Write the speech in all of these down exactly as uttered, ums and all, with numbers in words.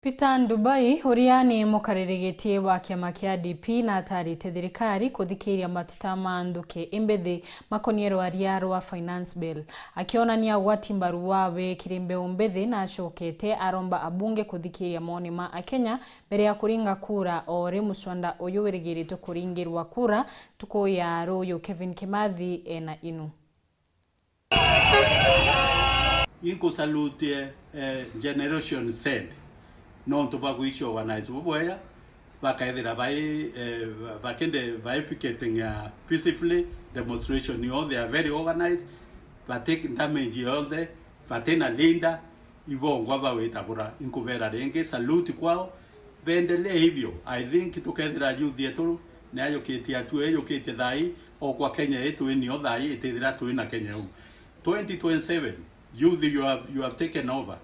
Peter Ndubai, uria ni mukaririgitie wa kiama kia D P, na atarite thirikari kuthikiria mateta ma nthuki imbithi makonie rwaria rwa Finance Bill. Akionania ugwati mbaru wawe kiri mbeu mbithi, na acokete aromba abunge kuthikiria moni ma Akenya mbere ya kuringa kura, o ri muswanda uyu wirigiritwe kuringirwa kura ntuku ya ruyu. Kevin Kimathi ena inu. Inkusalutie, eh, Generation Z, nontu bwa gwici organize bubwega, bakethira bai, eh, bakende bai picketing ya peacefully demonstration, yo they are very organized, bati damage yonthe, bati na leader, ibongwa bawitabura. Inkubera ringi, salute kwao, bendelee hivyo. I think tukethira youth yetu ni ayukitie atue, yukitie thai, o kwa Kenya yetu inio thai, itithira twi na Kenya u. Twenty twenty-seven, youth, you have, you have taken over.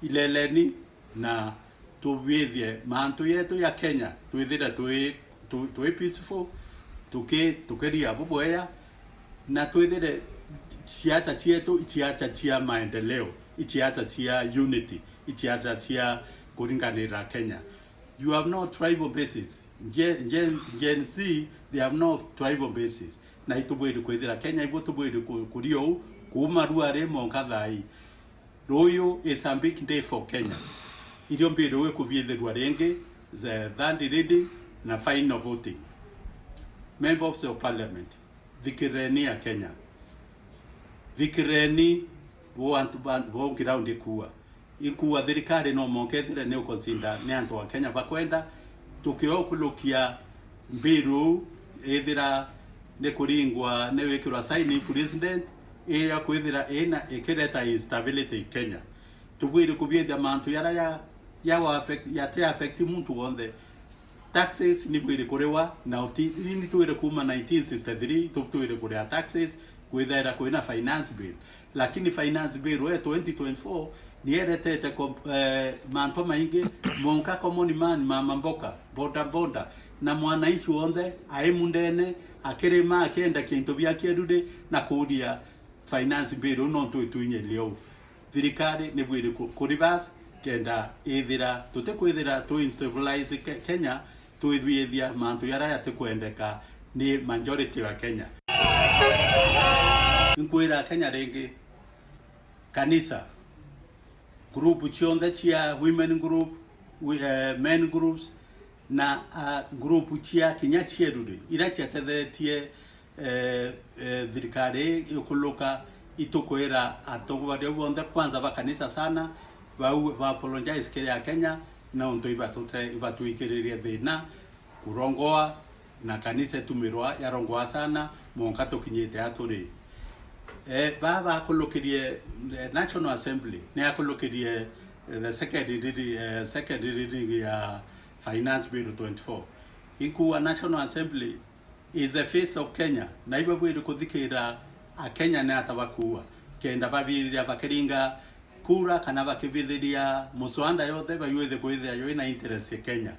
Ileleni na tubithie mantu yetu ya Kenya, twithire twi, twi, twi peaceful, tuki, tukiria bubwea, na twithire siasa cietu i siasa cia maendeleo, i siasa cia unity, i siasa cia kuringanira Kenya. You have no tribal bases. Gen, Gen, Gen Z, they have no tribal bases. Na itubwiri kwithira Kenya, ibo tubwiri ku-, kuria uu, kuuma ruari monka thai. Ruyu is a big day for Kenya. Irio mbiru ikubiithirwa ringi, the third reading na final voting. Members of Parliament, thikirireni Akenya. Thikirireni bo antu ba, bo ground ikuuga. Ikuuga thirikari no monka ithire ni uconsider ni antu a Kenya bakwenda, tukiokurukia mbiru ithira ni kuringwa, ni wikirwa sign i president, iya kwithira ina ikireta instability Kenya. Tubwiri kubiithia mantu yara ya, ya affect, yati affect muntu wonthe. Taxes ni bwiri kuriwa, na uti, ni twire kuuma nineteen sixty-three, tu-, twire kuria taxes, kwithaira kwina finance bill. Lakini finance bill ya twenty twenty-four ni eretete kom-, eh, mantu maingi, monka common man, mama mboka, boda boda, na mwananchi wonthe ai mundene, akirima, akienda kintu bia kierude, na kuria finance bill uu nontu itwinyirie uu. Thirikari ni bwiri ku, ku reverse kenda ithira tutikwithira tu instabilize Ke-, Kenya, twithwithia mantu yara yatikwendeka ni majority ya Kenya. Nkwira Kenya ringi, kanisa, group cionthe cia women group, wi-, eh, men groups, na, ah, group cia kinya cieruri, ira ciatethetie, eh, eh, thirikari ii ikuluka, itukwira atongoria bonthe kwanza ba kanisa sana, bau ba apologize kiri Akenya, nontu ibatute-, ibatwikiririe thina, kurongoa, na kanisa itumirwa yarongoa sana, monka tukinyite a turi. Eh, baa bakulukirie, eh, National Assembly, ni akulukirie, eh, the second reading, eh, second reading ya Finance Bill twenty-four. Inkuuga National Assembly is the face of Kenya, na ibo bwiri kuthikira Akenya ni ata bakuuga, kenda babithiria bakiringa kura kana bakibithiria muswanda yonthe, bayuithe kwithira yui na interest ya Kenya.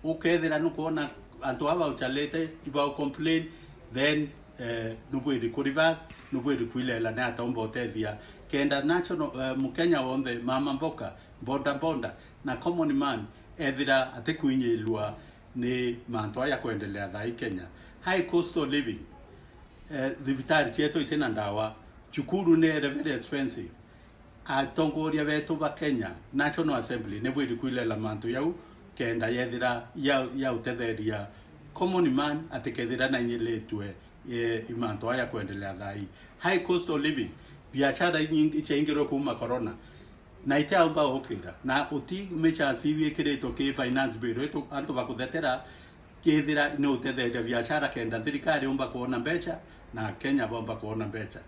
Ukethira nukwona antu aba uchalite ibau complain, then, eh, nubwiri ku reverse, nubwiri kwilela ni ata umba utethia, kenda national, eh, Mukenya wonthe, mama mboka, boda boda, na common man, ethira atikwinyilwa ni mantu aya kwendelea thai Kenya. High cost of living, eh, thibitari cietu itina ndawa, cukuru ni very expensive. Atongoria betu ba Kenya, National Assembly, ni bwiri kwilela mantu yau, kenda yethira ya, ya utetheria common man atikethira nainyilitwe, eh, i mantu aya kwendelea thai. High cost of living, biashara inyingi ciaingirwe kuuma corona, na itiaumba gukira, na uti measures ibikiritwe ki finance bill itu antu bakuthetera, kethira ni utetheria biashara kenda thirikari umba kuona mbeca na Kenya bomba kuona mbeca.